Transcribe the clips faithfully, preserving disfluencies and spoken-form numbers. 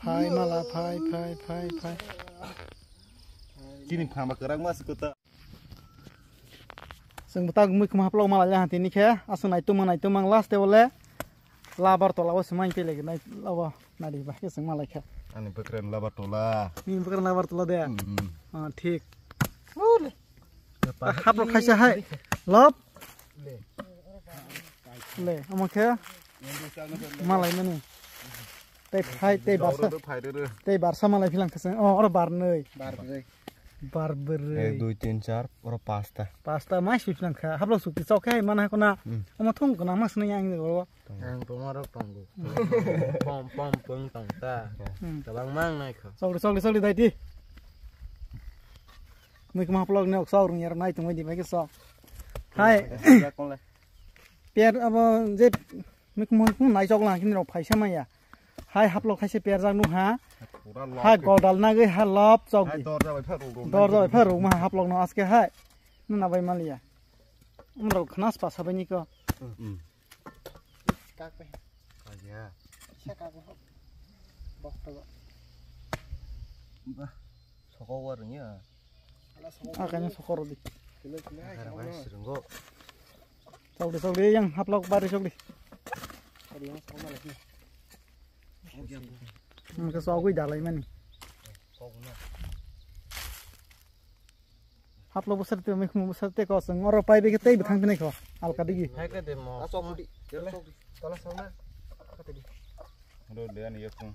Phai mala, phai, phai, phai, phai. Chini phangba kwrak ma se kwtal. Chwng bwtak mui kwma haplok mala ya tini khe, aswk naituk mang, naituk mang, last e bole labar tola o swmai tei lagi nai labo nari ba khe chwng malai kha. Ani bwkrani labar tola. Ni bwkrani labar tola de. Hmm. Ah, thik. Ule. Haplok khaisa hai. Lop. Le, omo khe malai mani. Tei phai, tei barsa. Tei barsa malai philang khe chwng. Oh, oro barnwi. Barnwi. Bar bwrwi. Ek, dui, tin, char, oro pasta. Pasta mai sui philang kha. Haplok sukti chok khe hai mana kona. Hmm. Omo thung kona ma swnai ang ni oro. Ang tomorok tongo. Pom, pom, pung tong ta. Hmm. Tabang mang nai kho. Chokdi, chokdi, chokdi, daiti. Mui kwma haplok ni ok sok rung yar nai tongwi di bai khe sok. Hai. Per abo je mui kwma haplok nai chok lang kini rok phaisa maya. Hai haplok khaise per jak nuk ha. Hai godal nagwi ha lop chok di. Dorja bai pha ruk ruk. Dorja bai pha ruk ma haplok no aske hai. Nuna bai maliya. Umrok khnas pa sabai ni ko. Hmm. Kak pe. Kak ya. Sa kak ho. Bok to. Bah, soko war nya. Ah, kanya sokor di. Kilo kilo ai. Kara bai sirungo. Chokdi, chokdi, yang haplok bari chokdi. Kali yang sokor lagi. Mungkin sokoi dalai mani. Haplok bwsar twi mui khumui bwsar tei kosong oro pai beke tei bwthang tini kho alka digi. Hai ka de mo. Asok mudi. Tola song na. Ka twi. Ro de ani yakung.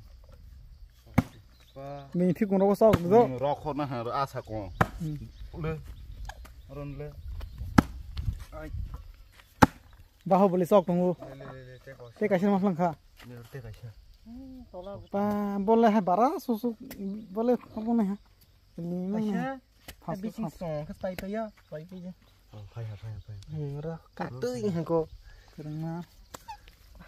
Bini thik kun rogo sok do. Rok khor na ha asa ko. Hmm. Le. Ron le. Ai. Bahubali sok tongo. Le le le le te ko. Te kaisa ma phlang kha. Le te kaisa. Tola. Pa bole ha bara susu bole khabo ne ha. Ni ma. Kaisa. Phas, bising phas. Song khe pai pai ya, pai pai ya. Oh, pai ha, pai ha, pai ha. Hmm, ra, katui hangko. Kwrwngma.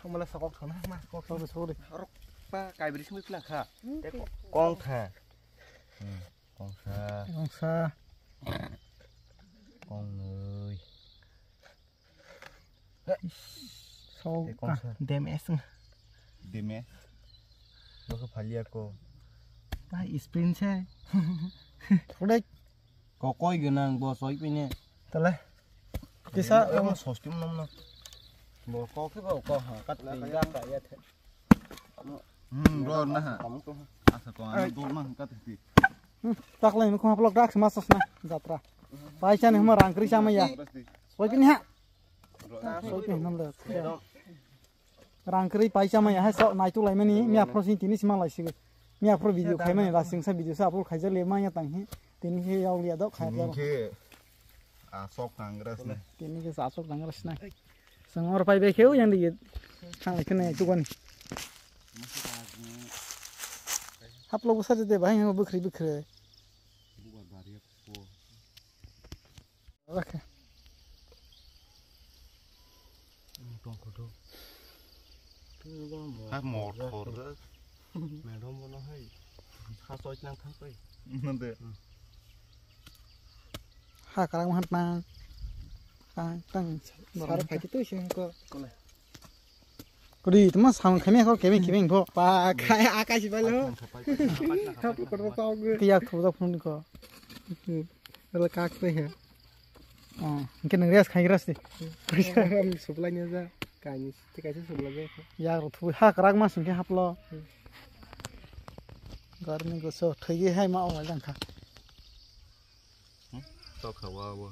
Hamala sakok thona, ma sakok. Sorry, sorry. Rok pa kaibri simi pla kha. Hmm. Te ko-, kong kha. Hmm, kong kha. Kong sa. Kong nui. So, tei kongsa. Ah, dem es. Deme. Bokhe phalia ko. Ah, sprint se. Thode. Kokoi gwnang bo soi pine. Tale. Kisa abo sostim nom no. Bo kokhe bo ko ha kat ya ka ya the. Hmm, bro, na ha. Asa ko, ano dol na ha, kat ti. Hmm, taklai ni khong haplok dak mas na jatra. Paisa ni huma rang kri sama ya. Soi pini ha. Soi pini nam le. Rang kri paisa ma ya ha so nai tu lai mani mi aphro sin tini sima lai sig. Mi aphro video khai mani la sing sa video sa upload khai ja le ma ya tang hi. Tini he yau ya do khai. Tini ya. Ke asok tangras na. Tini ke asok tangras na. Seng or pai be kheu yang di. Thang le khne tu kon. Haplo busa de bahai bwkhri bwkhri. Oke. Tongkhoto. Ha, mor khor. Madam bono hai. Ha, soi nang thang koi. Nande. Ha, karang mahan tang. Tang, tang. Sar phai tu sing ko. Kole. Kudi, tuma samung khaimya kho, kemeng, kemeng kho. Pa, khai, akai si balo. Kau kau kau kau. Tiyak thu da phun kho. Bela kak pe he. Oh, hingke nang rest khai rest di. Am supply ni ja. Kaini, te kaisa supply ja. Ya ro thu ha krak ma singke haplo. Garmi go so thai ge hai ma o jang kha. Tok kha wa wa.